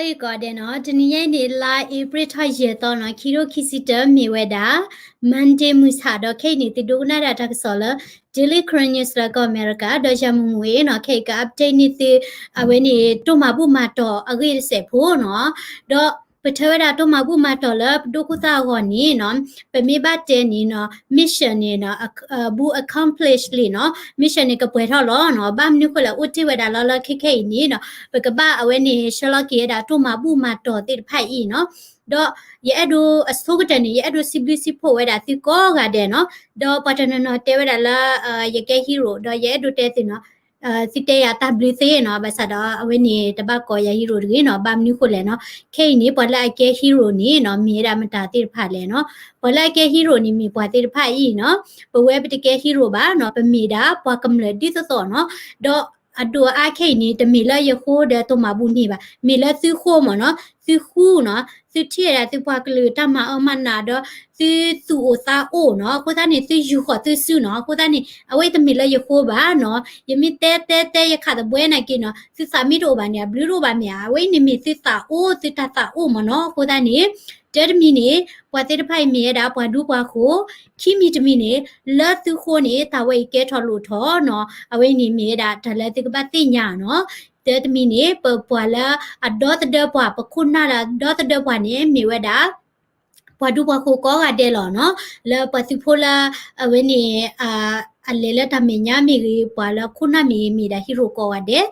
ကီးဒဲးနီၤ, တနံၤညါအံၤန့ၣ် လါအ့ဖြ့ၣ်ထီၣ်ယဲၢ်သီနီၤ, ခံထိခံဆံတၢ မ့ၢ်ဝဲဒၣ် Monday မုၢ်ဆၣ်ဒီး ခဲအံၤန့ၣ် သုဒိကနၣ်ဒၣ်တၢ်ကစီၣ်လၢ Daily Karen News လၢကီၢ်အမဲရကၤ ဒီးယၤမုၢ်မုၢ်အံၤနီၤ, ခဲအံၤက update န့ၢ်သု အဝဲန့ၣ် တိၢ်မၤဘူၣ်မၤတီၢ်အဂ့ၢ်တစဲးဖိနီၤ, ဒီးပထၢဝဲဒၣ်တိၢ်မၤဘူၣ်မၤတီၢ်လၢပဒိၣ်ခိၣ်သၣ်အဂီၢ်န့ၣ်နီၤ, ပမ့ၢ်ဘၣ်တဲန့ၣ်နီၤ mission န့ၣ်နီၤ အဘူး accomplish လံနီၤ, mission န့ၣ်ကပှဲၤထီၣ်လီၤနီၤ, ဘၣ်မနုၤဃိလဲၣ် အိၣ်တ့ၢ်ဝဲဒၣ်လၢလၢခဲခဲအံၤန့ၣ်နီၤ, ပကဘၣ်အဝဲန့ၣ်ဆှၢလီၤက့ၤဝဲဒၣ်တိၢ်မၤဘူၣ်မၤတီၢ်သ့ၣ်တဖၣ်အံၤနီၤ, ဒီးယအဲၣ်ဒိးအဆိကတၢၢ်န့ၣ် ယအဲၣ်ဒိးစံးဘျုးစံးဖှိၣ်ဝဲဒၣ်သုကိးဂၤဒဲးနီၤ, ဒီးပှၤတနီၤနီၤတဲဝဲဒၣ်လၢ ယကဲ hero ဒီးယအဲၣ်ဒိးတဲသုနီၤ, သုတဲယၤတၢ်ဘျုးသ့နီၤ, ဘၣ်ဆၣ်ဒီးအဝဲန့ၣ်တဘၣ်ကိးယၤ hero တဂ့ၤနီၤ, ဘၣ်မနုၤဃိလဲၣ်နီၤ, ခဲအံၤန့ၣ် ပှၤလၢအကဲ hero န့ၣ်နီၤ မ့ၢ်ဝဲဒၣ်မတၤသ့ၣ်တဖၣ်လဲၣ်နီၤ, ပှၤလၢအကဲ hero န့ၣ်မ့ၢ်ပှၤသ့ၣ်တဖၣ်အံၤနီၤ, ပဝဲပတကဲ hero ဘၣ်နီၤ, ပမ့ၢ်ဒၣ်ပှၤကမျၢၢ်ဒ်သိးသိးနီၤ, ဒီးအဒိၣ်အါခဲအံၤန့ၣ် တမ့ၢ်လၢယဃိဒီးတိၢ်မၤဘူၣ်န့ၢ်ဘၣ်, မ့ၢ်လၢသုဃိမ့ၢ်နီၤ, သုဃူနီၤ, သုထံၣ်ဝဲဒၣ်သုပှၤကလုာ်တၢ်မၤအၢမၤနးဒီး သုသူၣ်အိၣ်သးအိၣ်နီၤ, အဃိသတးန့ၣ် သုယူာ်ဃီၤသုစုနီၤ, အဃိသတးန့ၣ် အဝဲအံၤတမ့ၢ်လၢယဃိဘၣ်နီၤ, ယမ့ၢ်တဲတဲတဲယခးသဘှဲနာ်က့နီၤ, သုသးမ့ၢ်တအိၣ်ဘၣ်န့ၣ် အဘျုးတအိၣ်ဘၣ်မ့ၢ်ဧါ, အဝဲအံၤန့ၣ်မ့ၢ်သုသးအိၣ်သုတၢ်သးအိၣ်မ့ၢ်နီၤ, အဃိသတးန့ၣ် တၢတမံၤန့ၣ် ပှၤသ့ၣ်တဖၣ်အံၤမ့ၢ်ဝဲဒၣ်ပှၤဒူပှၤဃိၤ, ခံမံၤတမံၤန့ၣ် လၢသုဃိန့ၣ် တၢ်ဝဲအံၤကဲထီၣ်လိၣ်ထီၣ်နီၤ, အဝဲအံၤန့ၣ်မ့ၢ်ဝဲဒၣ်တၢ်လၢသုကဘၣ်သ့ၣ်ညါနီၤ, တၢတမံၤန့ၣ် ပပှၤလၢအဒီသဒၢပှၤ ပခိၣ်နၢ်လၢအဒီသဒၢပှၤန့ၣ် မ့ၢ်ဝဲဒၣ် ပှၤဒူပှၤဃိၤကိးဂၤဒဲးလီၤနီၤ, လၢပှၤသုးဖိလၢ အဝဲန့ၣ် အလဲၤလၢတၢ်မဲာ်ညါမ့ၢ်ဂ့ၤ ပှၤလၢအခိၣ်နၢ်မ့ၢ်ဂ့ၤ မ့ၢ်ဒၣ် hero ကိးဂၤဒဲး,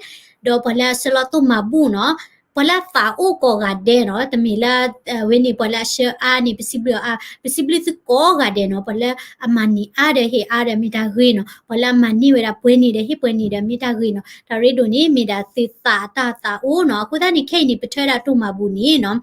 ဒီးပှၤလၢအဆှၢလီၤတိၢ်မၤဘူၣ်နီၤ, ပှၤလၢအသးအိၣ်ကိးဂၤဒဲးနီၤ, တမ့ၢ်လၢ အဝဲန့ၣ် ပှၤလၢအဆှၢအါန့ၣ် ပစံးဘျုးအါ, ပစံးဘျုးသုကိးဂၤဒဲးနီၤ, ပှၤလၢအမၤန့ၢ်အါဒီးဟ့ၣ်အါဒီးမ့ၢ်တၢ်ဂ့ၤနီၤ, ပှၤလၢအမၤန့ၢ်ဝဲဒၣ်ပှဲၤန့ၣ်ဒီးဟ့ၣ်ပှဲၤန့ၣ်ဒီးမ့ၢ်တၢ်ဂ့ၤနီၤ, တၢ်ရ့ဒိၣ်န့ၣ် မ့ၢ်ဒၣ်သုသးတၢ်သးအိၣ်နီၤ, အဃိသတးန့ၣ် ခဲအံၤန့ၣ် ပထၢဝဲဒၣ်တိၢ်မၤဘူၣ်န့ၣ်နီၤ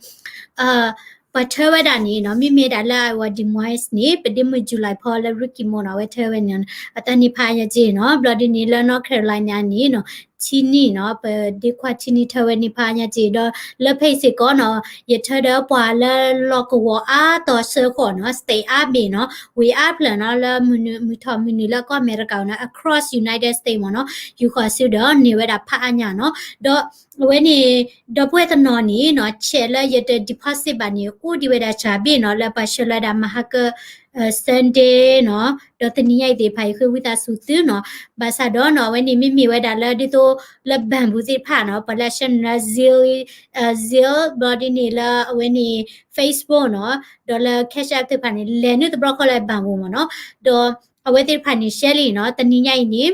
ပှၤထၢဝဲဒၣ်န့ၣ်နီၤ, မ့မ့ၢ်ဒၣ်လၢအဝဲ Des Moines န့ၣ် ပဒ့မုၣ် July Paul လၢ rookie မ့ၢ်နီၤ, အဝဲထၢဝဲန့ၣ် အတၢ်န့ၢ်ဖးညါက့နီၤ, ဘျီဒ်န့ၣ်လၢ North Carolina န့ၣ်နီၤ, ထံနံၣ်နီၤ, ပဒ့ခွါထံနံၣ်ထၢဝဲန့ၢ်ဖးညါက့ဒီး လၢဖဲအံၤစ့ၢ်ကီးနီၤ, ယထၢဒီးပှၤလၢလီၢ်ကဝီၤအါတီၤဆၢဃီးနီၤ, state အါဘ့ၣ်နီၤ, ဝ့ၢ်အါဖျၢၣ်နီၤ, လၢမုၢ်ထီၣ်မုၢ်နုာ်လၢကီၢ်အမဲရကၤနီၤ, across United States မ့ၢ်နီၤ, ယူၤဃီၤစုဒီးန့ၢ်ဝဲဒၣ်ဖးအါညါနီၤ, ဒီး အဝဲန့ၣ် ဒီပုၢ်ဝဲၢ်တနီၤန့ၣ်နီၤ, check လၢယတ deposit ဘၣ်န့ၣ် အိၣ်ဒံးဝဲဒၣ်စှၤဘ့ၣ်နီၤ, လၢပှၤဆှၢလီၤဝဲဒၣ် မဟါက Sunday နီၤ, ဒီးတနံၤညါအံၤသ့ၣ်တဖၣ် ယဃ့ဝံသးစူၤသုနီၤ, ဘၣ်ဆၣ်ဒီးနီၤ အဝဲန့ၣ်မ့မ့ၢ်ဝဲဒၣ်လၢဒ်သိးလၢ bank ပူၤသ့ၣ်တဖၣ်နီၤ, ပှၤလၢအဆှၢနုာ်လၢ Zelle, Zelle ဘျီဒ်န့ၣ်လၢအဝဲန့ၣ် Facebook နီၤ, ဒီးလၢ Cash App သ့ၣ်တဖၣ်န့ၣ် လဲၤနုာ်တဘျီဃီလၢ bank ပူၤမ့ၢ်နီၤ, ဒီးအဝဲသ့ၣ်တဖၣ်န့ၣ် ရှဲလံနီၤ, တနံၤညါအံၤန့ၣ်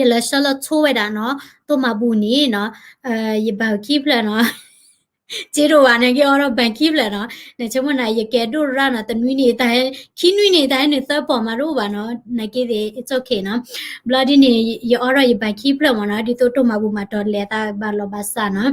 ယလဲၤဆှၢလီၤဆိဝဲဒၣ်နီၤ, တိၢ်မၤဘူၣ်န့ၣ်နီၤ, ယဘၣ်ခံဖျၢၣ်နီၤ, စ့တအိၣ်ဘၣ်န့ၣ် က့ၤအိးထီၣ်ဘၣ်ခံဖျၢၣ်နီၤ, နဆိကမိၣ်နၤ ယကဲဒိၣ်ရၣ်နီၤ, တနွံန့ၣ် တၢ်ဟဲ ခံနွံန့ၣ် တၢ်ဟဲနုာ်သၢပီၢ်မးတအိၣ်ဘၣ်နီၤ, နာ်က့သ့ၣ် it's okay နီၤ, ဘျီဒ်န့ၣ် ယအိးထီၣ်ယဘၣ်ခံဖျၢၣ်မ့ၢ်နီၤ, ဒ်သိးတိၢ်မၤဘူၣ်မၤတီၤလဲၤသးဘၣ်လီၤဘၣ်စးနီၤ,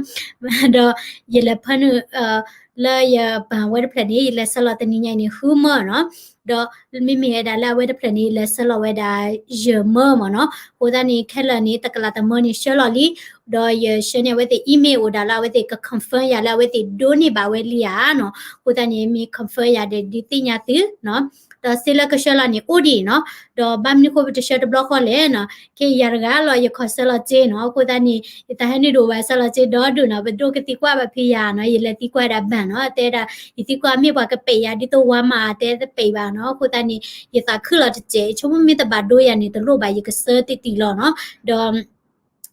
ဒီးယလဲၤဖၢနုာ် လၢယဘၣ်ဝဲတဖျၢၣ်န့ၣ် ယလဲၤဆှၢလီၤတနံၤညါအံၤန့ၣ် ဃုမၢနီၤ, ဒီးမ့မ့ၢ်ဝဲဒၣ်လၢအဝဲတဖျၢၣ်န့ၣ် ယလဲၤဆှၢလီၤဝဲဒၣ် ယဲၢ်မၢမ့ၢ်နီၤ, အဃိသတးန့ၣ် ခဲလၢာ်န့ၣ် တကလးတမၢန့ၣ် ဆှၢလီၤလံ, ဒီးယဆှၢန့ၢ်အဝဲသ့ၣ် email အိၣ်ဒၣ်လၢအဝဲသ့ၣ်က confirm ယၤလၢအဝဲသ့ၣ်ဒိးန့ၢ်ဘၣ်ဝဲလံဧါနီၤ, အဃိသတးန့ၣ် မ့ၢ် confirm ယၤဒီး ဒုးသ့ၣ်ညါသုနီၤ, ဒီးစ့လၢကဆှၢလီၤန့ၣ် အိၣ်ဒံးနီၤ, ဒီးဘၣ်မနုၤဃိပတဆှၢတဘျီဃီလဲၣ်နီၤ, ခဲအံၤယၤတဂၤလီၤ ယခီၣ်ဆှၢလီၤစ့နီၤ, အဃိသတးန့ၣ် ယတၢ်ဟဲနုာ်ဒိၣ်ဘၣ်ဆှၢလီၤစ့ဒီဒူၣ်နီၤ, ပဒိၣ်ကသံကွၢ်ဘၣ်ဖဲယၤနီၤ, ယလဲၤသံကွၢ်ဒၣ် bank နီၤ, တဲဒၣ် ယသံကွၢ်မ့ၢ်ပှၤကပဲာ်ယၤ ဒ်သိးဝါမး တဲတပဲာ်ဘၣ်နီၤ, အဃိသတးန့ၣ် ယသးခုလီၤတစဲး, ယဆိကမိၣ်မ့ၢ်တဘၣ်ဒိယၤန့ၣ် တလိၣ်ဘၣ် ယကဆှၢတံၢ်တံၢ်လီၤနီၤ, ဒီး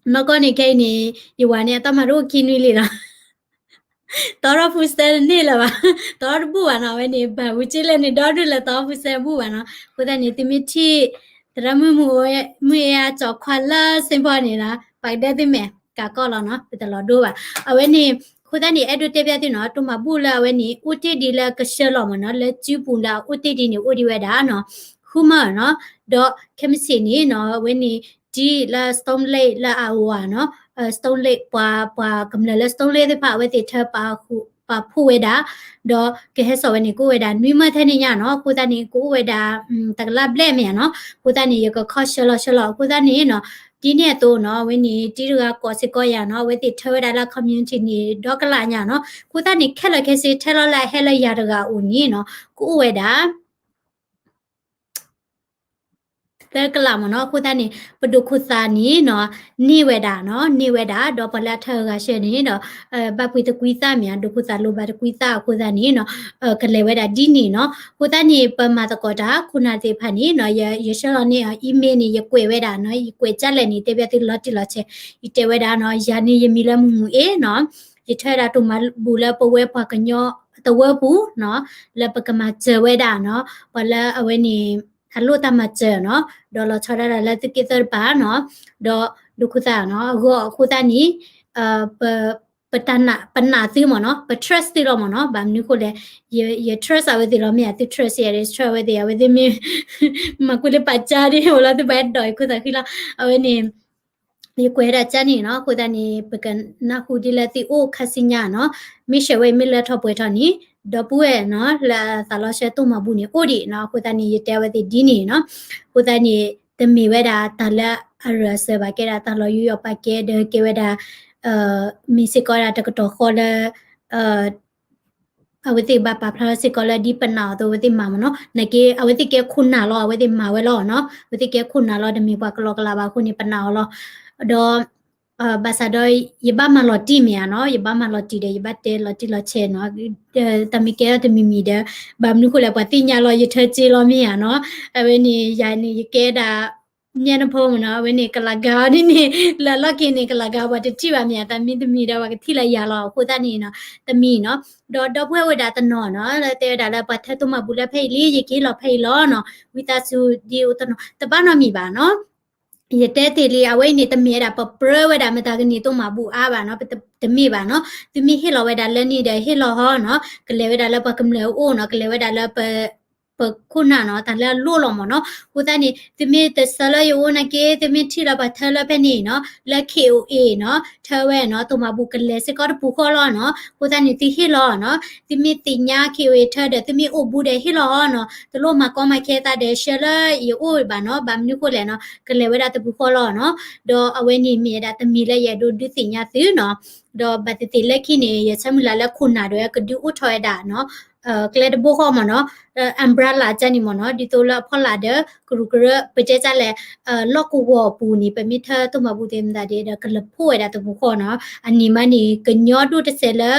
နီၢ်ကီၢ်န့ၣ်ခဲအံၤန့ၣ် ယဝၤန့ၣ် အတၢ်မၤတအိၣ်ခံနွံလံလီၤ တီထီၣ် food stamp တန့ၢ်လၢၤဘၣ်, တီထီၣ်တဘူၣ်ဘၣ်နီၤ, အဝဲန့ၣ် bank ပူၤက့လဲၣ်န့ၣ် ဒီဒူၣ်လၢတီထီၣ် food stamp တဘူၣ်ဘၣ်နီၤ, အဃိသတးန့ၣ် သုမ့ၢ်ထံၣ် သရၣ်မုၣ်မုၢ် မုၢ်အ့အါကၠီၤခွါလၢ Saint Paul န့ၣ်နီၤ, ပာ်ကဒဲသုမဲာ် ကးကီၢ်လီၤနီၤ, ပတလီၤဒိဘၣ်, အဝဲန့ၣ် အဃိသတးန့ၣ် အဲၣ်ဒိးတဲဖျါသုနီၤ, တိၢ်မၤဘူၣ်လၢအဝဲန့ၣ် အိၣ်တ့ၢ်ဒံးလၢကဆှၢလီၤမ့ၢ်နီၤ, လၢစုပူၤလၢအအိၣ်တ့ၢ်ဒံးန့ၣ် အိၣ်ဒံးဝဲဒၣ်နီၤ, ဃုမၢနီၤ, ဒီးခဲမုၢ်ဆ့ၣ်န့ၣ်နီၤ, အဝဲန့ၣ် ဒ်လၢ Stone Lake လၢ Iowa နီၤ, Stone Lake ပှၤ ပှၤကမျၢၢ်လၢ Stone Lake သ့ၣ်တဖၣ် အဝဲသ့ၣ်ထၢပာ်ဖှိၣ်ဝဲဒၣ်, ဒီးကဟဲစိာ်ဝဲန့ၣ် ကအိၣ်ဝဲဒၣ်နွံမၢထဲန့ၣ်ညါနီၤ, အဃိသတးန့ၣ် ကအိၣ်ဝဲဒၣ် တကလးဘျဲၣ်မ့ၢ်ဧါနီၤ, အဃိသတးန့ၣ် ယကခီဆှၢလီၤဆှၢလီၤ, အဃိသတးန့ၣ်နီၤ, ဒ်န့ၣ်အသိးနီၤ, အဝဲန့ၣ် တံၤတဂၤကိးစ့ၢ်ကီးယၤနီၤ, အဝဲသ့ၣ်ထၢဝဲဒၣ်လၢ community န့ၣ် ဒီကလးညါနီၤ, အဃိသတးန့ၣ် ခဲလၢာ်ခဲဆ့ ထဲလီၤလၢအဟဲလၢယၤတဂၤအိၣ်န့ၣ်နီၤ, ကအိၣ်ဝဲဒၣ် က သၢကလးမ့ၢ်နီၤ. အဃိသတးန့ၣ် ပဒိၣ်ခိၣ်သၣ်န့ၣ်နီၤ န့ၢ်ဝဲဒၣ်နီၤ, န့ၢ်ဝဲဒၣ် ဒီးပှၤလၢအထၢဂၤဆှၢန့ၣ်ဒီး ဘၣ်ပှ့ၤတကွံသၣ်မ့ၢ်ဧါ, ဒိၣ်ခိၣ်သၣ်လိၣ်ဘၣ်တကွံသၣ်အဃိသတးန့ၣ်နီၤ ကလဲၤဝဲဒၣ်ဒ်န့ၣ်နီၤ. အဃိသတးန့ၣ် ပမၤသကိးတၢ်ခိၣ်နၢ်သ့ၣ်တဖၣ်န့ၣ်နီၤ ယဆှၢလီၤန့ၢ်အီၤ email န့ၣ် ယကွဲးဝဲဒၣ်နီၤ, ယကွဲးကၠၢ်လဲၣ်န့ၣ် တဲဘၣ်သုလီၤတံၢ်လီၤဆဲး, ယတဲဝဲဒၣ်နီၤ ယၤန့ၣ်ယမံၤလၢမုၢ်မုၢ်အ့နီၤ, ယထၢဝဲဒၣ်တိၢ်မၤဘူၣ်လၢပဝဲပှၤကညီတဝၢပူၤနီၤ, လၢပကမၤစၢၤဝဲဒၣ်နီၤ, ပှၤလၢအဝဲန့ၣ် အလိၣ်တၢ်မၤစၢၤနီၤ, ဒီးလီၤဆီဒၣ်တၢ်လၢသုးက့သၢတပၤနီၤ, ဒီးဒိၣ်ခိၣ်သၣ်နီၤ အဂီၢ်အဃိသတးန့ၣ် ပ ပနာ်သုမ့ၢ်နီၤ, ပ trust သုလီၤမ့ၢ်နီၤ. ဘၣ်မနုၤဃိလဲၣ်, ယ trust အဝဲသ့ၣ်လီၤမ့ၢ်ဧါ, သု trust ယၤဒီး trust အဝဲသ့ၣ်, အဝဲသ့ၣ်မ့ၢ် မၤကွံာ်လၢပာ်ကၠၢ်ဒ်အိၣ်လီၤ သုဘၣ်အဲၣ်ဒိးအခိၣ်သၣ်ဃံလီၤ. အဝဲန့ၣ် ယကွဲးဝဲဒၣ်ကၠၢ်န့ၣ်နီၤ, အဃိသတးန့ၣ် ပကနၢ်ဟူဒ်လၢသုအိၣ်ခါဆူညါနီၤ, မ့ၢ်ဆှၢဝဲအံၤမ့ၢ်လၢထီၣ်ပှဲၤထီၣ်န့ၣ် ဒီပုၢ်ဝဲၢ်နီၤ လၢအသးလီၤဆှၢတိၢ်မၤဘူၣ်န့ၣ် အိၣ်ဒံးနီၤ. အဃိသတးန့ၣ် ယတဲအဝဲသ့ၣ်ဒ်န့ၣ်နီၤ. အဃိသတးန့ၣ် တမ့ၢ်ဝဲဒၣ်တၢ်လၢအရၢအစၢၤဘၣ်, ကဲဒၣ်တၢ်လီၤယူးယီၣ်ပာ်ကဲ ဒီးကဲဝဲဒၣ် မ့ၢ်စ့ၢ်ကီးဝဲဒၣ်တကတီၢ်ဃီလၢ အဝဲသ့ၣ်ဘၣ်ပာ်ဖျါထီၣ်စ့ၢ်ကီးလၢဒ်ပနာ်အီၤအသိး အဝဲသ့ၣ်မၤမ့ၢ်နီၤ. နာ်က့ အဝဲသ့ၣ်ကဲခိၣ်နၢ်လီၤ, အဝဲသ့ၣ်မၤဝဲလီၤနီၤ. အဝဲသ့ၣ်ကဲခိၣ်နၢ်လီၤ, တမ့ၢ်ပှၤကလီကလးဘၣ်အဃိန့ၣ် ပနာ်အီၤလီၤ. ဒီး ဘၣ်ဆၣ်ဒီး ယဘၣ်မၤလီၤတံၢ်မ့ၢ်ဧါနီၤ, ယဘၣ်မၤလီၤတံၢ်ဒီး ယဘၣ်တဲလီၤတံၢ်လီၤဆဲးနီၤ, တၢ်မ့ၢ်ကဲထီၣ်တမံၤမံၤဒီး ဘၣ်မနုၤဃိလဲၣ် ပှၤသ့ၣ်ညါလီၤ ယထၢက့လီၤမ့ၢ်ဧါနီၤ. အဝဲန့ၣ် ယၤန့ၣ် ယကဲဒၣ် ညါနဖိမ့ၢ်နီၤ, အဝဲန့ၣ် ကလၤဂၤအီၤဒ်န့ၣ် လၢအလီၢ်ခံန့ၣ် ကလၤဂၤပှၤတထံၣ်ဘၣ်မ့ၢ်ဧါ, တၢ်မံတမံၤဒီး ပှၤကထံၣ်လၢယၤလီၤ. အဃိသတးန့ၣ်နီၤ တမံၤနီၤ, ဒီးဒီပုၢ်ဝဲၢ်ဝဲဒၣ်တနီၤနီၤ လၢတဲဝဲဒၣ်လၢပှၤထၢတိၢ်မၤဘူၣ်လၢဖဲအံၤလံ ယကဟ့ၣ်လီၤဖဲအံၤလီၤနီၤ, ဝံသးစူၤဒ်အိၣ်တနီၤ တဘၣ်နီတမံၤဘၣ်နီၤ. ယတဲတ့ၢ်လံ အဝဲအံၤန့ၣ် တမ့ၢ်ဝဲဒၣ် ပပြၢဝဲဒၣ်မတၤကန့ၢ်တိၢ်မၤဘူၣ်အါဘၣ်နီၤ, တမ့ၢ်ဘၣ်နီၤ. သုမ့ၢ်ဟ့ၣ်လီၤဝဲဒၣ်လၢန့ၣ်ဒီး ဟ့ၣ်လီၤဟီနီၤ, ကလဲၤဝဲဒၣ်လၢပှၤကမျၢၢ်အအိၣ်နီၤ, ကလဲၤဝဲဒၣ်လၢ ပခိၣ်နၢ်နီၤ, တၢ်လၢအလိၣ်လီၤမ့ၢ်နီၤ. အဃိသတးန့ၣ် သုမ့ၢ်တဆၢလၢယအိၣ်နာ်က့ သုမ့ၢ်ထံၣ်လၢပှၤထၢလၢဖဲန့ၣ်နီၤ, လၢ K O A နီၤ, ထၢဝဲနီၤ, တိၢ်မၤဘူၣ်ကလဲၤစ့ၢ်ကီးတပူၤဃီလီၤနီၤ. အဃိသတးန့ၣ် သုဟ့ၣ်လီၤနီၤ. သုမ့ၢ်သ့ၣ်ညါ K O A ထၢဒီး သုမ့ၢ်အိၣ်ဘူးဒီးဟ့ၣ်လီၤနီၤ. တလိၣ်မၤကီမၤခဲသးဒီး ဆှၢလၢယအိၣ်ဘၣ်နီၤ, ဘၣ်မနုၤဃိလဲၣ်နီၤ, ကလဲၤဝဲဒၣ်တပူၤဃီလီၤနီၤ. ဒီးအဝဲန့ၣ်မ့ၢ်ဝဲဒၣ်တမံၤလၢယအဲၣ်ဒိးဒုးသ့ၣ်ညါသုနီၤ. ဒီးဘၣ်သ့ၣ်သ့ၣ်လၢခံန့ၣ် ယဆၢမုၢ်လၢ်လၢခိၣ်နၢ်ဒီးကဒုးအိၣ်ထီၣ်ဝဲဒၣ်နီၤ ကျဲတဘိဃီမ့ၢ်နီၤ, umbrella ကန့ၣ်မ့ၢ်နီၤ, ဒ်သိးလၢအဖီလာ်ဒီး ကရူၢ်ကရၢ ပတဲတၢ်လဲၣ်, လီၢ်ကဝီၤအပူၤန့ၣ် ပမ့ၢ်ထၢတိၢ်မၤဘူၣ်သ့ၣ်မတၤဒ်ဒီး ကလၢဖှိၣ်ဝဲဒၣ်တပူၤဃီနီၤ. အန့ၣ်မးန့ၣ် ကညီဒိၣ်တစဲးလၢ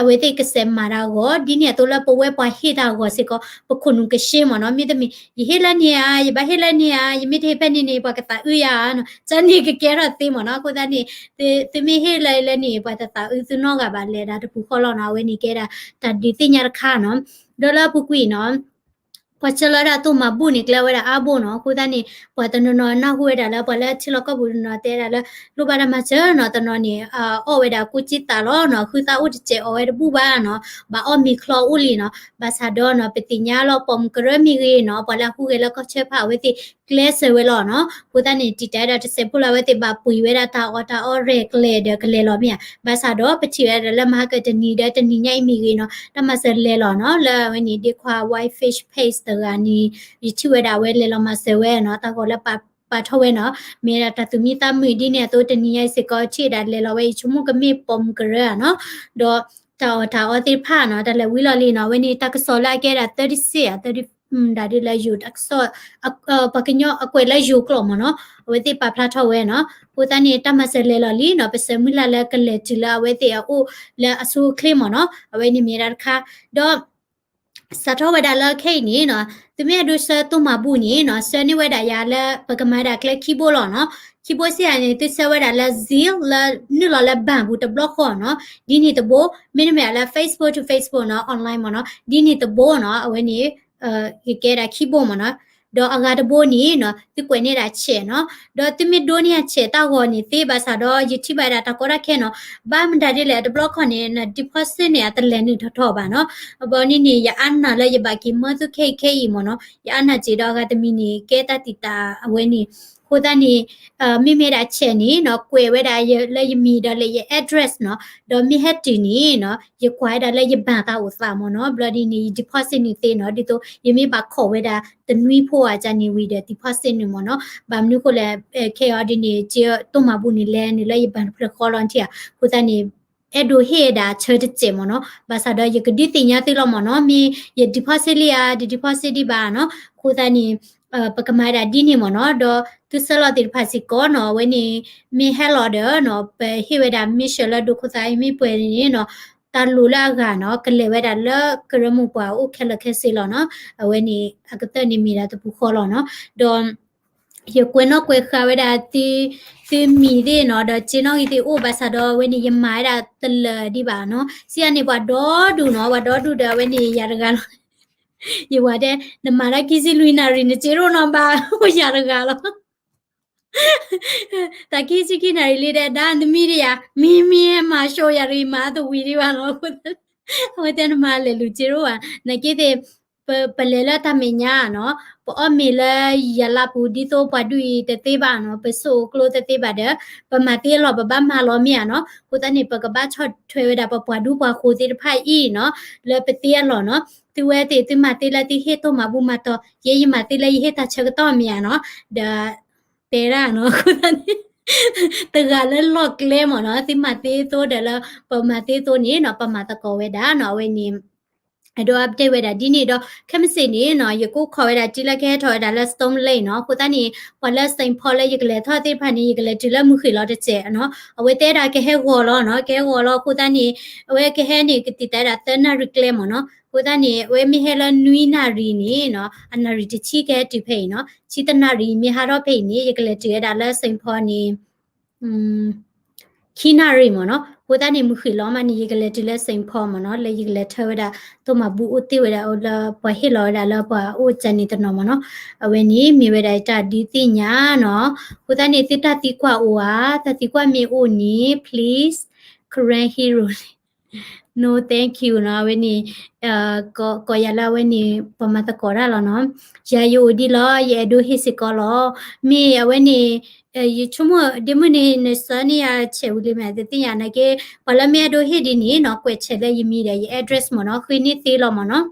အဝဲသ့ၣ်ကစဲးမၤတၢ်အဂီၢ် ဒ်န့ၣ်အသိးလၢပဝဲပှၤဟ့ၣ်တၢ်အဂီၢ်စ့ၢ်ကီး ပခိၣ်နူာ်ကရှ့မ့ၢ်နီၤ. မ့တမ့ၢ် ယဟ့ၣ်လၢန့ၣ်ဧါ, ယဘၣ်ဟ့ၣ်လၢန့ၣ်ဧါ, ယမ့ၢ်တဟ့ၣ်ဖဲန့ၣ်န့ၣ် ပှၤကသးအုးယၤနီၤ, ကန့ၣ်ကကဲထီၣ်သ့မ့ၢ်နီၤ. အဃိသတးန့ၣ် သုမ့ၢ်ဟ့ၣ်လၢလၢန့ၣ် ပှၤတသးအုးသုနီတဂၤဘၣ်, လဲၤဒၣ်တပူၤဃီလီၤနီၤ. အဝဲန့ၣ်ကဲဒၣ်တၢ်ဒုးသ့ၣ်ညါတခါနီၤ. ဒီးလၢအပူၤကွံာ်နီၤ ပှၤဆှၢလီၤဝဲဒၣ်တိၢ်မၤဘူၣ်န့ၣ် ကျဲဝဲဒၣ်အါဘိနီၤ. အဃိသတးန့ၣ် ပှၤတနီၤနီၤနၢ်ဟူဝဲဒၣ်လၢ ပှၤလၢထံလီၢ်ကီၢ်ပူၤတနီၤတဲဒၣ်လၢ လိၣ်ဘၣ်တၢ်မၤစၢၤနီၤ, တနီၤန့ၣ် အီၣ်ဝဲဒၣ်ကိးကံသးလီၤနီၤ, ဃုသၣ်အိၣ်တစဲးအီၣ်ဝဲတဘူၣ်ဘၣ်နီၤ, ဘၣ်အီၣ်မ့ၤချီအိၣ်လံနီၤ. ဘၣ်ဆၣ်ဒီးနီၤ ပသ့ၣ်ညါလီၤ ပိာ်မုၣ်ကရၢမ့ၢ်ဂ့ၤနီၤ, ပှၤလၢအဟူးဂဲၤလၢကီၢ်ဆၢဖၣ် အဝဲသ့ၣ်ကျဲးစၢးဝဲလီၤနီၤ. အဃိသတးန့ၣ် တံာ်တာ်ဝဲဒၣ်တစဲးဖိလၢ အဝဲသ့ၣ်ဘၣ်ပှ့ၤဝဲဒၣ်တၢ်အီၣ်တၢ်အီရဲၣ်ကျဲၤဒီးကလဲၤလီၤမ့ၢ်ဧါ. ဘၣ်ဆၣ်ဒီးပထံၣ်ဝဲဒၣ်လၢမဟါကတနံၤဒီးတနံၤညါအံၤမ့ၢ်ဂ့ၤနီၤ, တၢ်မၤစၢၤလဲၤလီၤနီၤ. လၢအဝဲန့ၣ် ဒ့ခွါ Whitefish Page တဂၤန့ၣ် ယထံၣ်ဝဲဒၣ်အဝဲလဲၤလီၤမၤစၢၤဝဲနီၤ, တၢ်ဂီၤလၢပာ်ထီၣ်ဝဲနီၤ, မ့ၢ်ဒၣ်တၢ်သူၣ်မံသးမုာ်ဒ်န့ၣ်အသိး တနံၤညါအံၤစ့ၢ်ကီး ထံၣ်ဝဲဒၣ်လဲၤလီၤဝဲအံၤ ဆိကမိၣ်ကမ့ၢ်ပိာ်မုၣ်ကရၢဧါနီၤ. ဒီးတၢ်အီၣ်တၢ်အီသ့ၣ်တဖၣ်နီၤ, တၢ်လဲၤဝံလီၤလံနီၤ, အဝဲန့ၣ် တၢ်ကစီၣ်လၢအကဲဒၣ် သၢတဆံ သၢတဆံ ဒၣ်ဒ်လၢယိၤတၢ်ကစီၣ်, ပှၤကညီအကွဲးလၢယိၤကျိာ်မ့ၢ်နီၤ, အဝဲသ့ၣ်ပာ်ဖျါထီၣ်ဝဲနီၤ. အဃိသတးန့ၣ် တၢ်မၤစၢၤလဲၤလီၤလံနီၤ, ပဆၢမုၢ်လၢ်လၢကလဲၤတုၤလၢအဝဲသ့ၣ်အအိၣ်လၢအဆိအချ့မ့ၢ်နီၤ, အဝဲန့ၣ်မ့ၢ်ဒၣ်တခါ. ဒီး စးထီၣ်ဝဲဒၣ်လၢခဲအံၤန့ၣ်နီၤ, သုမ့ၢ်အဲၣ်ဒိးဆှၢတိၢ်မၤဘူၣ်န့ၣ်နီၤ, ဆှၢန့ၢ်ဝဲဒၣ်ယၤလၢ ပကမၤဒၣ်ကျဲခံဘိလီၤနီၤ. ခံဘိစ့ၢ်ဧါန့ၣ် သုဆှၢဝဲဒၣ်လၢ Zelle လၢနုာ်လီၤလၢ bank ပူၤတဘျီဃီနီၤ, ဒ်န့ၣ်တဘိ, မ့တမ့ၢ်လၢ Facebook to Facebook နီၤ, online မ့ၢ်နီၤ, ဒ်န့ၣ်တဘိနီၤ, အဝဲန့ၣ် ကကဲဒၣ်ခံဘိမ့ၢ်နီၤ. ဒီးအဂၤတဘိန့ၣ်နီၤ သုကွဲးန့ၢ်ဒၣ် check နီၤ, ဒီးသုမ့ၢ်ဒိန့ၢ်အ check တၢ်ဂီၤန့ၣ်သ့ဘၣ်ဆၣ်ဒီး ယထံၣ်ဘၣ်ဝဲဒၣ်တၢ်ကီတၢ်ခဲနီၤ, ဘၣ်မတၤဒ်လဲၣ် တဘျီခီန့ၣ် န deposit န့ၣ် အတလဲၤနုာ်ထီၣ်ထီၣ်ဘၣ်နီၤ. ဘၣ်န့ၣ်န့ၣ် ယအါနၢ်လၢယဘၣ်က့ၤမၢသုခဲအံၤခဲအံၤမ့ၢ်နီၤ, ယအါနၢ်စ့ၢ်ဒီးအဂၤတမံၤန့ၣ် ကဲတၢ်တံာ်တာ်အဝဲန့ၣ်, အဃိသတးန့ၣ် မ့မ့ၢ်ဒၣ် check န့ၣ်နီၤ ကွဲးဝဲဒၣ်လၢယမံၤဒီးလၢယ address နီၤ, ဒီးမ့ၢ်ဟဲတုၤန့ၣ်နီၤ ယကွၢ်ဝဲဒၣ်လၢယ bank တၢ်အိၣ်သးမ့ၢ်နီၤ, ဘျီဒ်န့ၣ် ယ deposit န့ၣ်သ့နီၤ, ဒ်သိးယမ့ၢ်ဘၣ်ခိးဝဲဒၣ်တနွံဖိဧါန့ၣ်ဝံၤဒီး deposit န့ၣ်မ့ၢ်နီၤ, ဘၣ်မနုၤဃိလဲၣ် ခဲအံၤဒ်န့ၣ် ကတိၢ်မၤဘူၣ်န့ၣ် လဲၤနုာ်လၢယ bank တဖျၢၣ်ဃီလီၤထံၣ်ဧါ, အဃိသတးန့ၣ် အဲၣ်ဒိးဟ့ၣ်ဝဲဒၣ်ဆၢတစဲးမ့ၢ်နီၤ, ဘၣ်ဆၣ်ဒီးယကဒုးသ့ၣ်ညါသုလီၤမ့ၢ်နီၤ, မ့ၢ်ယ deposit လံဧါ, တ deposit ဒံးဘၣ်နီၤ, အဃိသတးန့ၣ် ပကမၤဝဲဒၣ်ဒ်န့ၣ်မ့ၢ်နီၤ, ဒီးသုဆၢလီၤသ့ၣ်တဖၣ်စ့ၢ်ကီးနီၤ, အဝဲန့ၣ် မ့ၢ်ဟဲလီၤဒီးနီၤ ပဟ့ၣ်ဝဲဒၣ် mission လၢဒိခိၣ်သၣ်အံၤမ့ၢ်ပှဲၤန့ၣ်နီၤ, တၢ်လိၣ်လၢအဂၤနီၤ ကလဲၤဝဲဒၣ်လၢကရၢမိၢ်ပှၢ်အိၣ်ခဲလၢာ်ခဲဆ့လီၤနီၤ, အဝဲန့ၣ်အကတၢၢ်န့ၣ်မ့ၢ်ဒၣ်တပူၤဃီလီၤနီၤ, ဒီး ယကွဲးနီၣ်ကွဲးဃာ်ဝဲဒၣ်သု သုမံၤသ့ၣ်နီၤ, ဒီးက့နီၣ်ဂံၢ်သ့ၣ်အိၣ်ဘၣ်ဆၣ်ဒီး အဝဲန့ၣ် ယမၤဝဲဒၣ်တလၢာ်ဒံးဘၣ်နီၤ, စံးအါန့ၣ် ပှၤဒီဒူၣ်နီၤ, ပှၤဒီဒူၣ်ဒီးအဝဲန့ၣ်ယၤတဂၤလီၤ, ယဝၤတဲ နမၤတၢ်ခံဆံလွံၢ်နၣ်ရံၣ် နစ့ရိၣ်နီၤဘၣ် အိၣ်ယၤတဂၤလီၤ တၢ်ခံဆံခံနၣ်ရံၣ်လံဒီး ဒါသမံသယၤ မံမံမၤ show ယၤတဂ့ၤ မၤအသဝံၤဒံးဘၣ်နီၤ, အဃိသတးန့ၣ် အဝဲတဲနမၤလဲၤလူၤစ့ရိၣ်ဘၣ်, နာ်က့သ့ၣ် ပ ပလဲၤလၢတၢ်မဲာ်ညါနီၤ, ပအီၣ်မ့ၤလၢယၤလၢပူၤ ဒ်သိးပှၤဒူၣ်အံၤတသ့ဘၣ်နီၤ, ပဆိၣ်အကျိတသ့ဘၣ်ဒီး ပမၤသ့အလီၢ် ပဘၣ်မၤလီၤမ့ၢ်ဧါနီၤ, အဃိသတးန့ၣ် ပကဘၣ်ဆီၣ်ထွဲဝဲဒၣ်ပပှၤဒူပှၤဃိၤသ့ၣ်တဖၣ်အံၤနီၤ, လၢပသ့အလီၢ်နီၤ, သုဝဲသ့ၣ်သုမၤသ့လၢသုဟ့ၣ်တိၢ်မၤဘူၣ်မၤတီၤ, ယဲယမၤသ့လၢယဟ့ၣ်တၢ်ဆၢကတီၢ်မ့ၢ်ဧါနီၤ, ဒီး တဲဒၣ်နီၤ, အဃိသတးန့ၣ် တဂၤလၢလီၢ်ကျဲမ့ၢ်နီၤ, သုမၤသ့သိးဒီးလၢ ပမၤသ့သိးန့ၣ်နီၤ, ပမၤသကိးဝဲဒၣ်နီၤ, အဝဲန့ၣ် အဲၣ်ဒိး update ဝဲဒၣ်ဒ်န့ၣ်ဒီး ခဲမုၢ်ဆ့ၣ်န့ၣ်နီၤ, ယကအိၣ်ခိးဝဲဒၣ်တုၤလၢကဟဲထီၣ်ဝဲဒၣ်လၢ Storm Lake နီၤ, အဃိသတးန့ၣ် ပှၤလၢ Saint Paul လၢယကလဲၤထီၣ်သ့ၣ်တဖၣ်န့ၣ် ယကလဲၤတုၤလၢမုၢ်ဃ့ၢ်လီၤတစဲးနီၤ, အဝဲတဲဒၣ်ကဟဲဂီၤလီၤနီၤ, ကဟဲဂီၤလီၤအဃိသတးန့ၣ် အဝဲကဟဲန့ၣ် ကတံာ်တာ်ဒၣ်သၢနၣ်ရံၣ်ကျဲမ့ၢ်နီၤ, အဃိသတးန့ၣ် အဝဲမ့ၢ်ဟဲလၢနွံနၣ်ရံၣ်န့ၣ်နီၤ, အနၣ်ရံၣ်တဆံကဟဲတုၤဖဲအံၤနီၤ, ဆံတနၣ်ရံၣ်မ့ၢ်ဟးထီၣ်ဖဲအံၤန့ၣ် ယကလဲၤတုၤဝဲဒၣ်လၢ Saint Paul န့ၣ် ခံနၣ်ရံၣ်မ့ၢ်နီၤ, အဃိသတးန့ၣ် မုၢ်ဃ့ၢ်လီၤမးန့ၣ် ယကလဲၤတုၤလၢ Saint Paul မ့ၢ်နီၤ, လၢယကလဲၤထၢဝဲဒၣ် တိၢ်မၤဘူၣ်အိၣ်တ့ၢ်ဝဲဒၣ်လၢပှၤဟ့ၣ်လီၤဝဲဒၣ်လၢပှၤအိၣ်ကန့ၣ်တနီၤမ့ၢ်နီၤ, အဝဲန့ၣ်မ့ၢ်ဝဲဒၣ်ယတၢ်ဒုးသ့ၣ်ညါနီၤ, အဃိသတးန့ၣ် သုတၢ်သံကွၢ်အိၣ်ဧါ, တၢ်သံကွၢ်မ့ၢ်အိၣ်န့ၣ် please, Karen Hero, no thank you နီၤ, အဝဲန့ၣ် ကိးယၤလၢအဝဲန့ၣ် ပှၤမၤသကိးတၢ်လီၤနီၤ, ယၤယအိၣ်ဒံးလီၤ, ယအဲၣ်ဒိးဟ့ၣ်စ့ၢ်ကီးလီၤ, မ့ၢ်အဝဲန့ၣ် ယဆိကမိၣ်ဒ့မုၣ်န့ၣ် နဆၢန့ၢ်ယၤဆဲးဝံၤလံမ့ၢ် တသ့ၣ်ညါနာ်က့, ပှၤလၢမ့ၢ်အဲၣ်ဒိးဟ့ၣ်ဒ်န့ၣ်နီၤ ကွဲးဆဲးလၢယမံၤဒီး ယ address မ့ၢ်နီၤ, ဃ့န့ၢ်သ့လီၤမ့ၢ်နီၤ,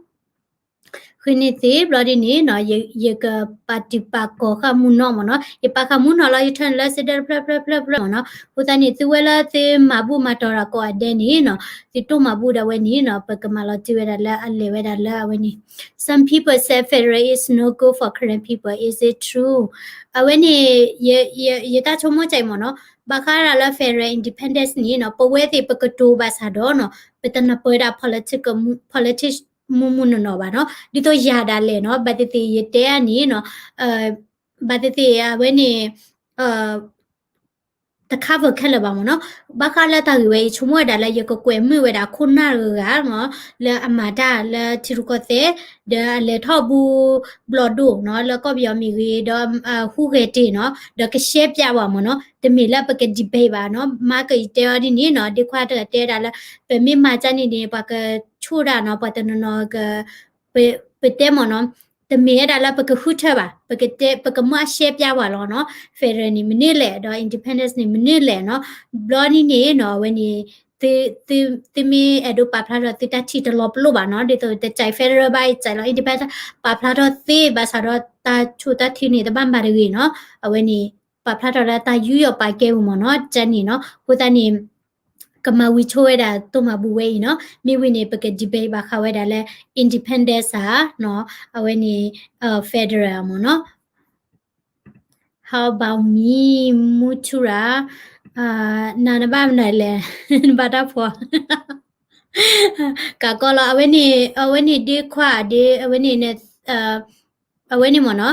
ဃ့န့ၢ်သ့ဘျီဒ်န့ၣ်နီၤ, ယကပာ်တံၢ်ပာ်ကီၤဃာ်မူနီၤမ့ၢ်နီၤ, ယပာ်ဃာ်မူနီၤလီၤ ယထၢနုာ်လၢစ့ဒၢတဖျၢၣ်ဖျၢၣ်ဖျၢၣ်ဖျၢၣ်မ့ၢ်နီၤ, အဃိသတးန့ၣ် သုဝဲလၢသုမၤဘူၣ်မၤတီၤတၢ်ကိးဂၤဒဲးန့ၣ်နီၤ, သုတိၢ်မၤဘူၣ်ဒၣ်ဝဲန့ၣ်နီၤ, ပကမၤလီၤတံၢ်ဝဲဒၣ်လၢအလဲၤဝဲဒၣ်လၢအဝဲန့ၣ် Some people say federal is no good for Karen people, is it true? အဝဲန့ၣ် ယတၢ်ဆိကမိၣ်ကဲမ့ၢ်နီၤ, ဘၣ်ဃးဒၣ်လၢ federal independence န့ၣ်နီၤ, ပဝဲသ့ၣ်ပကတိၤဘၣ်ဆၣ်ဒီးနီၤ, ပတနၢ်ပၢၢ်ဒၣ် politics မူးမူးနီၢ်နီၢ်ဘၣ်နီၤ, ဒ်သိးယၤဒၣ်လဲာ်နီၤ, ဘၣ်သ့ၣ်သ့ၣ်ယတဲအါန့ၣ်နီၤ, ဘၣ်သ့ၣ်သ့ၣ်အဝဲန့ၣ် တ cover ခဲလၢာ်ဘၣ်မ့ၢ်နီၤ, ဘၣ်ဃးလၢတၢ်ဂ့ၢ်ဝဲအံၤ ဆိကမိၣ်ဝဲဒၣ်လၢယကကွဲးမုာ်ဝဲဒၣ်ခိၣ်နၢ်တဂၤဂၤနီၤ, လၢအမၤတၢ်လၢထံရူၢ်ကီၢ်သဲး, ဒီးအလဲၤထီၣ်ဘူးဘျီၣ်ဒိၣ်နီၤ, လၢကီၢ်ပယီၤမ့ၢ်ဂ့ၤ, ဒီးဟူးဂဲၤတ့ၢ်နီၤ, ဒီးကရှဲပၠးဝဲမ့ၢ်နီၤ, တမ့ၢ်လၢပက debate ဘၣ်နီၤ, မၤကယတဲအီၤဒ်န့ၣ်နီၤ, ဒ့ခွါတဂၤတဲဒၣ်လၢ ပမ့ၢ်မၤကန့ၣ်န့ၣ် ပှၤကဆိၣ်ဒၣ်နီၤ, ပှၤတနီၤနီၤက ပတဲမ့ၢ်နီၤ, တမ့ၢ်ဝဲဒၣ်လၢပကဃုထၢဘၣ်, ပကတဲ ပကမၢအရှဲပၠးဝဲလီၤနီၤ, federal န့ၣ်မနုၤလဲၣ်, ဒီး independence န့ၣ်မနုၤလဲၣ်နီၤ, ဘျီန့ၣ်န့ၣ်နီၤ, အဝဲန့ၣ် သုမ့ၢ်အဲၣ်ဒိးပာ်ဖျါထီၣ်သုတၢ်ထံၣ်တလီၤပလိာ်ဘၣ်နီၤ, ဒ်သိးတကဲး federal ဘၣ် ကဲးလီၤ independence ပာ်ဖျါထီၣ်သ့ဘၣ်ဆၣ်ဒီး တၢ်ဆိၣ်တၢ်ထုန့ၣ် တဘၣ်မၤတဂ့ၤနီၤ, အဝဲန့ၣ် ပာ်ဖျါထီၣ်လၢတၢ်ယူးယီၣ်ပာ်ကဲပူၤမ့ၢ်နီၤ, ကန့ၣ်နီၤ, အဃိသတးန့ၣ် ကမၤဝံၤဆိဝဲဒၣ်တိၢ်မၤဘူၣ်ဝဲအံၤနီၤ, မ့ၢ်ဝံၤန့ၣ် ပက debate ဘၣ်ဃးဝဲဒၣ်လၢ independence ဧါနီၤ, အဝဲန့ၣ် federal မ့ၢ်နီၤ. How about me? မူထူရၤ, နၤနဘၣ်မနုၤလဲၣ်, နဘၣ်တၢ်ဖှီၣ်, ကးကီလီၤ, အဝဲန့ၣ် အဝဲန့ၣ်ဒ့ခွါဒ့ အဝဲန့ၣ် အဝဲန့ၣ်မ့ၢ်နီၤ,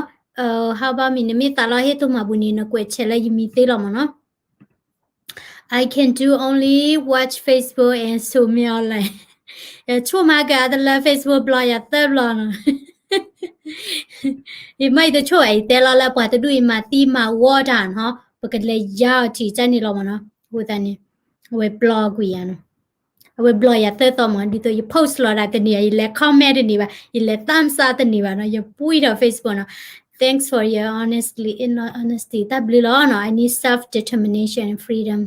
how about me? နမ့ၢ်သးလီဟ့ၣ်တိၢ်မၤဘူၣ်န့ၣ် နကွဲးဆဲးလၢယမံၤသ့လီၤမ့ၢ်နီၤ. I can do only watch Facebook and social media online. ယဆိကမိၣ်မးကတၢၢ်လၢ Facebook ဘျီယၤသၢဘျီနီၤ. ယမ့ၢ်ယတဆိကမိၣ်ဘၣ် ယတဲလီၤလၢပှၤတဒူၣ်အံၤမၤသံမၤဝီတၢ်နီၤ, ပကလဲၤယါအီၤထံၣ်ကန့ၣ်လီၤမ့ၢ်နီၤ. အဃိသတးန့ၣ် အဝဲဘျီကွံာ်ယၤနီၤ. အဝဲဘျီယၤသၢသီမ့ၢ် ဒ်သိးယ post လီၤဒၣ်တန့ၢ်ဘၣ်, ယလဲၤ comment တန့ၢ်ဘၣ်, ယလဲၤ thumbs up တန့ၢ်ဘၣ်နီၤ, ယပှံထီၣ် Facebook နီၤ. Thanks for your honestly, in honesty. တၢ်ဘျုးလီၤနီၤ. I need self determination and freedom.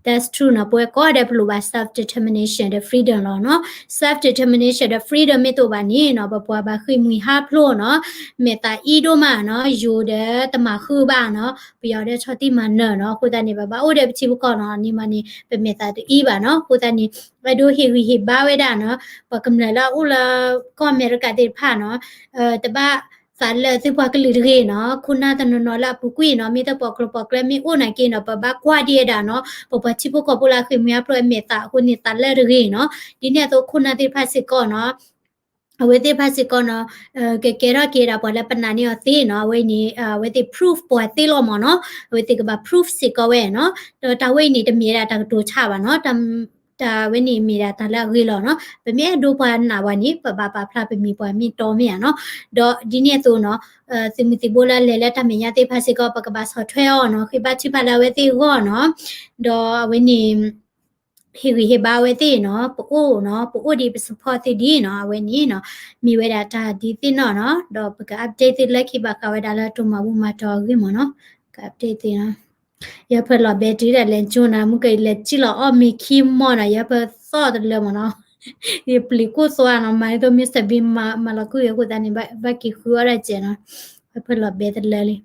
That's true နီၤ. ပဝဲကိးဂၤဒဲးပလိၣ်ဘၣ် self determination ဒီး freedom လီၤနီၤ. Self determination ဒီး freedom မ့ၢ်တအိၣ်ဘၣ်န့ၣ်နီၤ, ပပှၤဘၣ်ဃ့ၢ်မှံဟးဖျိးနီၤ, မဲာ်သၣ်အံၣ်ဒိၣ်မးနီၤ, ယိၤဒီးတမၤဃုာ်ဘၣ်နီၤ, ပယီၤဒီးဆီၣ်တံၢ်မၤနၢၤနီၤ. အဃိသတးန့ၣ် ပဘၣ်အိၣ်ဒီးပထံပကီၢ်နီၤ, န့ၣ်မးန့ၣ် ပမဲာ်သၣ်တအံၣ်ဘၣ်နီၤ. အဃိသတးန့ၣ် အဲၣ်ဒိးဟ့ၣ်ဂံၢ်ဟ့ၣ်ဘါဝဲဒၣ်နီၤ, ပှၤကမျၢၢ်လၢအအိၣ်လၢကီၢ်အမဲရကၤသ့ၣ်တဖၣ်နီၤ, တဘၣ် သးလၢသုပှၤကလုာ်တဂ့ၤနီၤ, ခိၣ်နၢ်တနီၤနီၤလၢအပူၤကွံာ်နီၤ, မ့ၢ်တပိာ်ကျိၤပိာ်ကျဲမ့ၢ်အိၣ်နာ်က့နီၤ, ပဘၣ်ကွၢ်ဒ်ဝဲဒၣ်နီၤ, ပပှၤထံဖိကီၢ်ဖိလၢအဃ့ၢ်မှံဟးဖျိးအမဲာ်သးအဃိန့ၣ် သးလၢတဂ့ၤနီၤ, ဒ်န့ၣ်အသိးခိၣ်နၢ်သ့ၣ်တဖၣ်စ့ၢ်ကီးနီၤ အဝဲသ့ၣ်တဖၣ်စ့ၢ်ကီးနီၤ, ကကဲထီၣ်က့ၤဒၣ်ပှၤလၢပနာ်န့ၢ်အီၤသ့နီၤ, အဝဲန့ၣ် အဝဲသ့ၣ် proof ပှၤသ့လီၤမ့ၢ်နီၤ, အဝဲသ့ၣ်ကဘၣ် proof စ့ၢ်ကီးဝဲနီၤ, ဒီးတၢ်ဝဲအံၤန့ၣ် တမ့ၢ်ဝဲဒၣ်တၢ်ကတိၤဆါဘၣ်နီၤ, တၢ်ဝဲန့ၣ်မ့ၢ်ဒၣ်တၢ်လၢအဂ့ၤလီၤနီၤ, ပမ့ၢ်အဲၣ်ဒိးပှၤနာ်ဝဲန့ၣ် ပဘၣ်ပာ်ဖျါပမံၤပှၤမ့ၢ်တီမ့ၢ်ဧါနီၤ, ဒီးဒ်န့ၣ်အသိးနီၤ, သုးမုၢ်သံၣ်ဘိလၢအလဲၤလၢတၢ်မဲာ်ညါသ့ၣ်တဖၣ်စ့ၢ်ကီး ပကဘၣ်ဆီၣ်ထွဲအီၤနီၤ, ဃ့ဘါထုကဖၣ်လၢအဝဲသ့ၣ်အဂီၢ်နီၤ, ဒီးအဝဲန့ၣ် ဟ့ၣ်ဂံၢ်ဟ့ၣ်ဘါအဝဲသ့ၣ်နီၤ, ပအိၣ်နီၤ, ပအိၣ်ဒံးပ support သုဒံးနီၤ, အဝဲန့ၣ်နီၤ, မ့ၢ်ဝဲဒၣ်တၢ်ဒ်သ့ၣ်နီၣ်နီၤ, ဒီးပက update သုလၢခံဘၣ်ဃးဝဲဒၣ်လၢတိၢ်မၤဘူၣ်မၤတီၤအဂ့ၢ်မ့ၢ်နီၤ, က update သုနီၤ, ယဖၢလီၤဘဲတုၤဒၣ်လဲာ်ကၠိနီၤ, မုၢ်ကလဲၤစံၣ်လီၤအီၣ်မ့ၤခံမီၢ်နီၤ, ယဖၢသီၣ်တလၢမ့ၢ်နီၤ, ယပျံၤကိၢ်သွါနီၤ, မၤဒ်သိး Mister Bean မၤလီၤကွံာ်အဃိသတးန့ၣ် ဘၣ်က့ၤဃုအီၣ်ဒၣ်စဲးနီၤ, ယဖၢလီၤဘဲတလၢလံ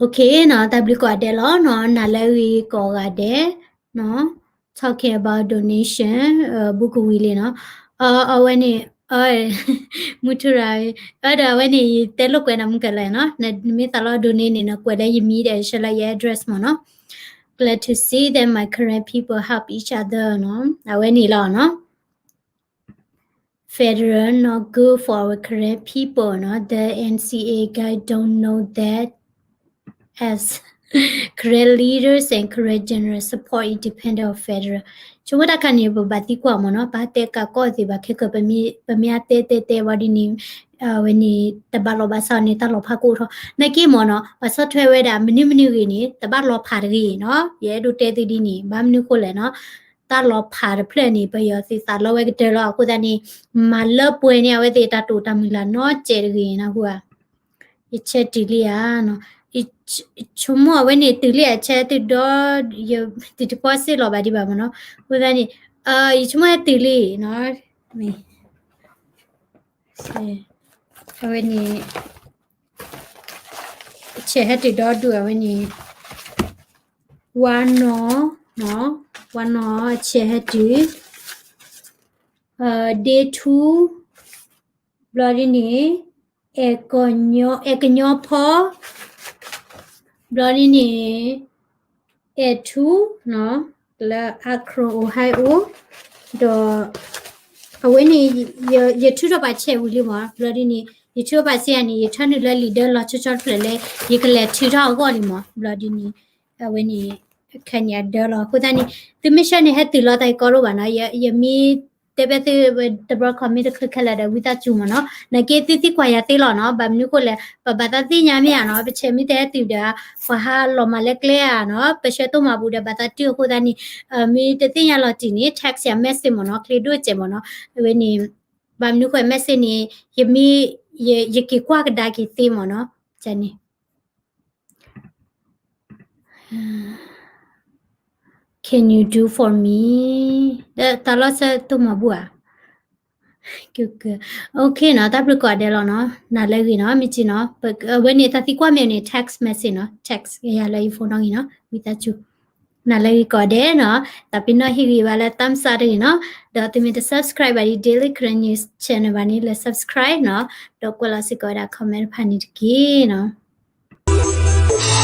OK နီၤ, တၢ်ဘျုးကိးဂၤဒဲးလီၤနီၤ, နၤလၢအဂ့ၤကိးဂၤဒဲးနီၤ, talking about donation, ဘူးကဝံၤလံနီၤ, အဝဲန့ၣ်, မုၢ်ထူရၤ, အဒီးအဝဲန့ၣ် ယတဲလိာ်ကွဲးနၤမုၢ်ကလဲၣ်နီၤ, နမ့ၢ်သးလီ donate န့ၣ် နကွဲးလၢယမံၤဒီး ရှဲလၢယ address မ့ၢ်နီၤ, Glad to see that my Karen people help each other နီၤ, အဝဲန့ၣ်လီၤနီၤ Federal not good for our Karen people နီၤ, the N C A guy don't know that as Karen leaders and Karen general support independent of federal, ဆိကမိၣ်တၢ်ခါန့ၣ် ပဘၣ်သံကွၢ်မ့ၢ်နီၤ, ပတဲကးကီၢ်သ့ၣ်ဘၣ်ခဲကၢၤ, ပမ့ၢ်အတဲတဲတဲဝဲဒ်န့ၣ်, အဝဲန့ၣ် တဘၣ်လီၤဘၣ်ဆၣ်န့ၣ် တၢ်လီၤဖးကအိၣ်ထီၣ်, နာ်က့မ့ၢ်နီၤ, ပှၤဆီၣ်ထွဲဝဲဒၣ်မနုၤမနုၤဂ့ၤန့ၣ် တဘၣ်လီၤဖးတဂ့ၤနီၤ, ယအဲၣ်ဒိးတဲသုဒ်န့ၣ်, ဘၣ်မနုၤဃိလဲၣ်နီၤ တၢ်လီၤဖးတဖျၢၣ်န့ၣ် ပယီၤသုးသးလီဝဲကတၢၢ်လီၤ, အဃိသတးန့ၣ် မၤလၢပှဲၤန့ၢ်အဝဲသ့ၣ်တၢ်တိာ်တၢ်မုၢ်လၢ်နီတစဲးတဂ့ၤနီၤ, ဟူဧါ, ယဆဲးတုၤလံဧါ, ယဆိကမိၣ်အဝဲန့ၣ်တုၤလံဧါ, ဆဲးဟဲတုၤဒီး ယတ deposit လီၤဘၣ်ဒံးဘၣ်မ့ၢ်နီၤ, အဃိသတးန့ၣ် ယဆိကမိၣ်ဟဲတုၤလံနီၤ, အဝဲန့ၣ် ဆဲးဟဲတုၤဒီဒူၣ်အဝဲန့ၣ်, ဝါနီၤ, ဝါနီၤ ဆဲးဟဲတုၤ, day two, ဘျီဒ်န့ၣ် အဲၣ်ကညီဖီ, ဘျီဒ်န့ၣ် အဲၣ်ထူနီၤ, လၢ Akron Ohio, ဒီး အဝဲန့ၣ် ယထုးထီၣ်ပာ်ဆဲးဝံၤလံမ့ၢ်, ဘျီဒ်န့ၣ် ယထုးထီၣ်ပာ်ဆဲးန့ၣ် ယထၢနုာ်လၢလံာ်ဒၢလီၤဆီဆီတဖျၢၣ်လၢ ယကလဲၤထုးထီၣ်အဂီၢ်လံမ့ၢ်, ဘျီဒ်န့ၣ် အဝဲန့ၣ် ခဲန့ၣ်အဒၢလီၤ, အဃိသတးန့ၣ် သုမ့ၢ်ဆှၢန့ၣ် ဟဲတုၤလီၤတၢ်အံၤကီဒိၣ်ဘၣ်နီၤ, ယမ့ၢ်တဲဘၣ်သု တဘျီခီမ့ၢ်တချုးခဲလၢာ်ဒီး ဝံသးစူၤမ့ၢ်နီၤ, နာ်က့သုသံကွၢ်ယၤသ့လီၤနီၤ, ဘၣ်မနုၤဃိလဲၣ် ပဘၣ်သးသ့ၣ်ညါမ့ၢ်ဧါနီၤ, ပဆဲးမ့ၢ်တဟဲတုၤဒီး ပှၤဟးလီၤမၢ်လၢကျဲဧါနီၤ, ပဆှၢတိၢ်မၤဘူၣ်ဒီးဘၣ်သးတုၤအဃိသတးန့ၣ်, မ့ၢ်တသ့ၣ်ညါလီၤတံၢ်န့ၣ် text ယၤ message မ့ၢ်နီၤ, ချ့ဒိၣ်စဲးမ့ၢ်နီၤ, အဝဲန့ၣ် ဘၣ်မနုၤဃိ message န့ၣ် ယမ့ၢ် ယက့ၤကွၢ်ကဒါက့ၤသ့မ့ၢ်နီၤ, န့ၣ် Can you do for me? တၢ်လီၢ်ဆၢတိၢ်မၤဘူၣ်ဧါ, OK နီၤ, တၢ်ဘျုးကိးဂၤဒဲးလီၤနီၤ, နၤလၢအဂ့ၤနီၤ, မ့ၢ်စ့ၢ်နီၤ, အဝဲန့ၣ်တၢ်သံကွၢ်မ့ၢ်န့ၣ် text message နီၤ, text ယၤလၢယ phone နီၣ်ဂံၢ်နီၤ, ဝံသးစူၤ, နၤလၢအဂ့ၤကိးဂၤဒဲးနီၤ, တၢ်ပ့ၤနီၣ်ဟ့ၣ်ဂံၢ်ဘၣ်လၢ thumbs up တဂ့ၤနီၤ, ဒီးသုမ့ၢ်တ subscribe ဘၣ်ဒ် Daily Karen News Channel ဘၣ်န့ၣ် လဲၤ subscribe နီၤ, ဒီးကွဲးလီၤစ့ၢ်ကီးဝဲဒၣ် comment တဖၣ်န့ၣ်တက့ၢ်နီၤ.